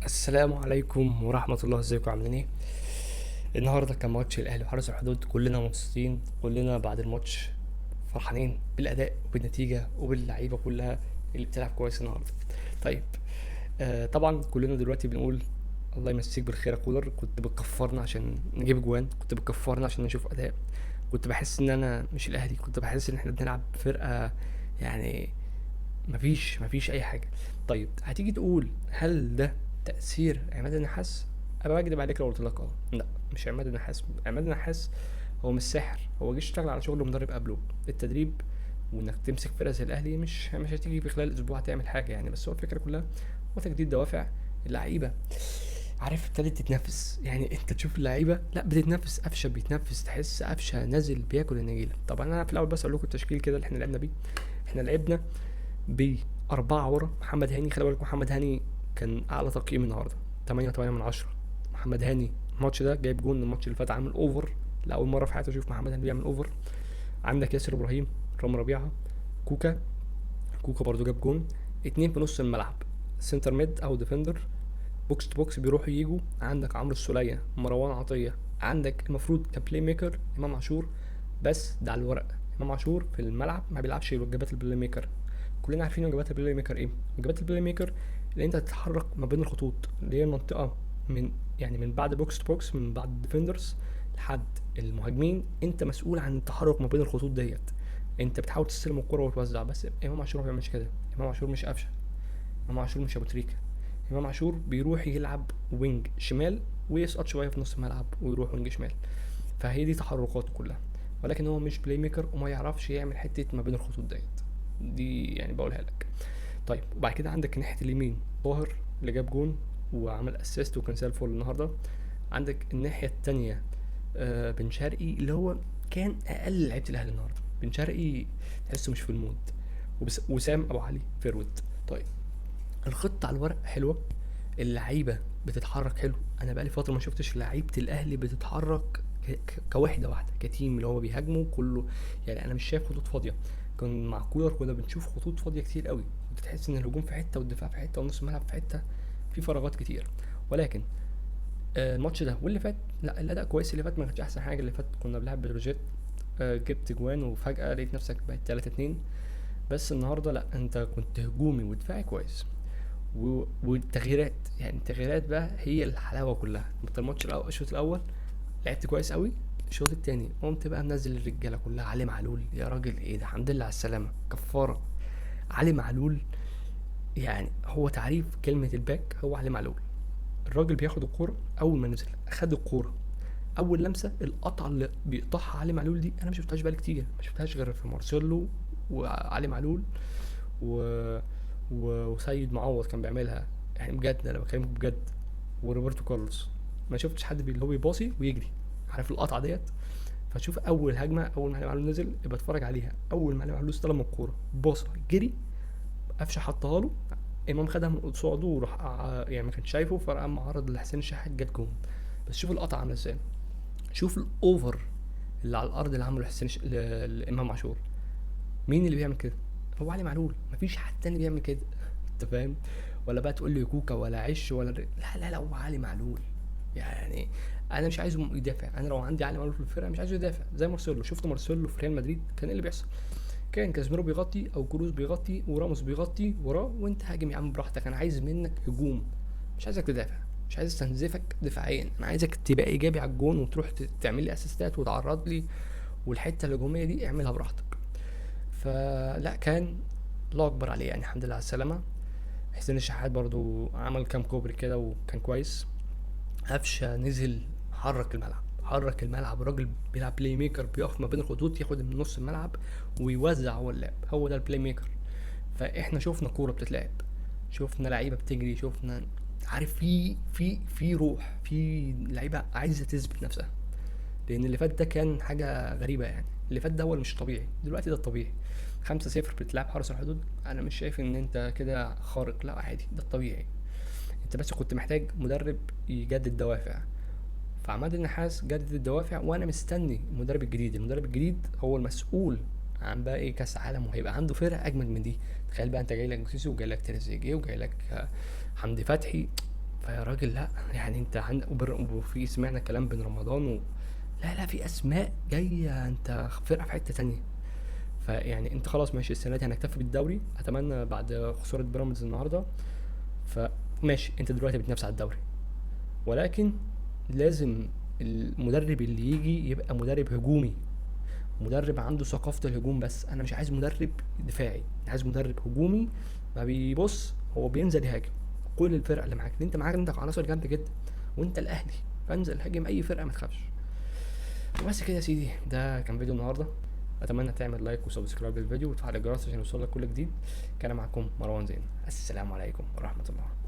السلام عليكم ورحمة الله، ازيكم عاملين ايه؟ النهارده كان ماتش الاهلي وحرس الحدود. كلنا مبسوطين، كلنا بعد الماتش فرحانين بالاداء وبالنتيجة وباللعيبة كلها اللي بتلعب كويس النهارده. طيب طبعا كلنا دلوقتي بنقول الله يمسيك بالخير يا كولر، كنت بتكفرنا عشان نجيب جوان، كنت بتكفرنا عشان نشوف اداء، كنت بحس ان انا مش الاهلي، كنت بحس ان احنا بنلعب فرقة يعني مفيش اي حاجة. طيب هتيجي تقول هل ده تأثير عماد النحاس؟ انا بكدب عليك لو قلت لك لا، مش عماد النحاس. عماد النحاس هو مش ساحر، هو جه اشتغل على شغل مدرب قبله. التدريب وانك تمسك فرقه زي الاهلي مش هتيجي في خلال اسبوع تعمل حاجة يعني، بس هو الفكرة كلها هو تجديد دوافع اللعيبة، عارف ابتدت تتنافس. يعني انت تشوف اللعيبة لا بتتنافس، قفشه بيتنافس، تحس قفشه نازل بياكل النجيله. طبعا انا في الاول بس اقول لكم التشكيل كده اللي احنا لعبنا بيه. احنا لعبنا ب4 ورا محمد هاني. خلي بالك محمد هاني كان اعلى تقييم النهارده 8.8 من 10. محمد هاني الماتش ده جايب جون، الماتش اللي فات عامل over، لاول مرة في حياتي اشوف محمد هاني بيعمل over. عندك ياسر ابراهيم، رامي ربيعة، كوكا، كوكا برضو جاب جون. 2 في نص الملعب center mid او defender، box to box بيروحوا يجوا. عندك عمرو السوليه، مروان عطية، عندك المفروض ك playmaker امام عاشور، بس ده على الورق. امام عاشور في الملعب ما بيلعبش واجبات ال playmaker. كلنا عارفين واجبات ال playmaker ايه. واجبات ال playmaker اللي انت تتحرك ما بين الخطوط، اللي هي المنطقة من بعد box to box، من بعد ال defenders لحد المهاجمين، انت مسؤول عن التحرك ما بين الخطوط ديت. انت بتحاول تستلم الكرة وتوزع، بس امام عاشور ما بيعملش كده. امام عاشور مش قفشه، امام عاشور مش ابو تريكه. امام عاشور بيروح يلعب wing شمال ويسقط شوية في نص الملعب ويروح wing شمال، فهي دي تحركاته كلها. ولكن هو مش playmaker وما يعرفش يعمل حتة ما بين الخطوط ديت دي، يعني بقولها لك. طيب وبعد كده عندك ناحية اليمين طاهر اللي جاب جون وعمل assist وكان زي الفل النهارده. عندك الناحية التانية بن شرقي اللي هو كان اقل لعيبة الاهلي النهارده. بن شرقي تحسه مش في ال mood، وسام ابو علي forward. طيب الخطة على الورق حلوة، اللعيبة بتتحرك حلو. انا بقالي فترة ما شفتش لعيبة الاهلي بتتحرك كوحده واحدة، ك team اللي هو بيهاجمه كله. يعني انا مش شايف خطوط فاضية. كان مع كولر كنا بنشوف خطوط فاضية كتير قوي، كنت تحس ان الهجوم في حتة والدفاع في حتة ونص الملعب في حتة، في فراغات كتير. ولكن الماتش ده واللي فات لا الاداء كويس. اللي فات ما كانش احسن حاجة، اللي فات كنا بنلعب بتروجيت، جبت جوان وفجاة لقيت نفسك بقت 3-2. بس النهارده لا، انت كنت هجومي ودفاعي كويس. والتغييرات، يعني التغييرات بقى هي الحلاوة كلها. انت الماتش الاول، الشوط الاول لعبت كويس قوي، الشوط التاني قمت بقى منزل الرجالة كلها. علي معلول يا راجل ايه ده، الحمد لله على السلامة، كفارة. علي معلول يعني هو تعريف كلمة ال back هو علي معلول. الراجل بياخد الكورة اول ما نزل، خد الكورة اول لمسه، القطعة اللي بيقطعها علي معلول دي انا ما شفتهاش بقالي كتير، ما شفتهاش غير في مارسيلو وعلي معلول وسيد معوض كان بيعملها، يعني بجد انا بكلمك بجد، وروبرتو كارلوس. ما شفتش حد اللي هو بيباصي ويجري، عارف القطعة ديت. فتشوف اول هجمة، اول ما علي معلول نزل يبقى اتفرج عليها. اول ما علي معلول استلم الكورة باصة جري، قفشه حطها له، امام خدها من قصاده وراح يعني ما كانش شايفه، فقام عرض لحسين الشحات جت جون. بس شوف القطعة عامله ازاي، شوف ال over اللي على الارض اللي عمله حسين لامام عاشور. مين اللي بيعمل كده؟ هو علي معلول، مفيش حد تاني بيعمل كده، انت فاهم؟ ولا بقى تقول لي كوكا ولا عش ولا لا لا لا، هو علي معلول. يعني انا مش عايزه يدافع، انا لو عندي علي معلول في الفرقة مش عايزه يدافع زي مارسيلو. شفت مارسيلو في ريال مدريد كان ايه اللي بيحصل؟ كان كازيميرو بيغطي او كروز بيغطي وراموس بيغطي وراه، وانت هاجم يا عم براحتك، انا عايز منك هجوم، مش عايزك تدافع، مش عايز استنزفك دفاعيا، انا عايزك تبقى ايجابي على الجون وتروح تعمل لي اسيستات وتعرض لي، والحتة الهجومية دي اعملها براحتك. فلا كان الله اكبر عليه يعني، الحمد لله على السلامة. حسين الشحات برضو عمل كام كوبري كده وكان كويس. قفشه نزل حرك الملعب، حرك الملعب، الراجل بيلعب playmaker، بيقف ما بين الخطوط، ياخد من نص الملعب ويوزع هو اللعب، هو ده ال playmaker. فاحنا شفنا كورة بتتلعب، شفنا لعيبة بتجري، شفنا عارف في روح، في لعيبة عايزه تثبت نفسها. لان اللي فات ده كان حاجة غريبة يعني، اللي فات ده هو اللي مش طبيعي، دلوقتي ده الطبيعي. 5-0 بتلعب حرس الحدود، انا مش شايف ان انت كده خارق، لا عادي ده الطبيعي. انت بس كنت محتاج مدرب يجدد دوافع، فعماد النحاس جدد الدوافع، وانا مستني المدرب الجديد. المدرب الجديد هو المسؤول عن بقى ايه كاس عالم، وهيبقى عنده فرقه اجمد من دي. تخيل بقى انت جاي لك زيزو وجاي لك تريزيجيه وجاي لك حمدي فتحي، فيا راجل لا، يعني انت عندك وفي سمعنا كلام بن رمضان لا لا، في اسماء جاية، انت فرقه في حتة تانية. فيعني انت خلاص ماشي، السنة دي هنكتفي بالدوري، اتمنى بعد خسارة بيراميدز النهارده، فماشي انت دلوقتي بتنافس على الدوري، ولكن لازم المدرب اللي يجي يبقى مدرب هجومي، مدرب عنده ثقافة الهجوم. بس انا مش عايز مدرب دفاعي، انا عايز مدرب هجومي، ما بيبص هو بينزل يهاجم كل الفرق اللي معاك. انت معاك عندك عناصر جامدة جدا، وانت الاهلي، فانزل هاجم اي فرقه ما تخافش. وبس كده يا سيدي، ده كان فيديو النهارده. اتمنى تعمل like و subscribe للفيديو وتفعل الجرس عشان يوصلك كل جديد. كان معكم مروان زين، السلام عليكم ورحمة الله.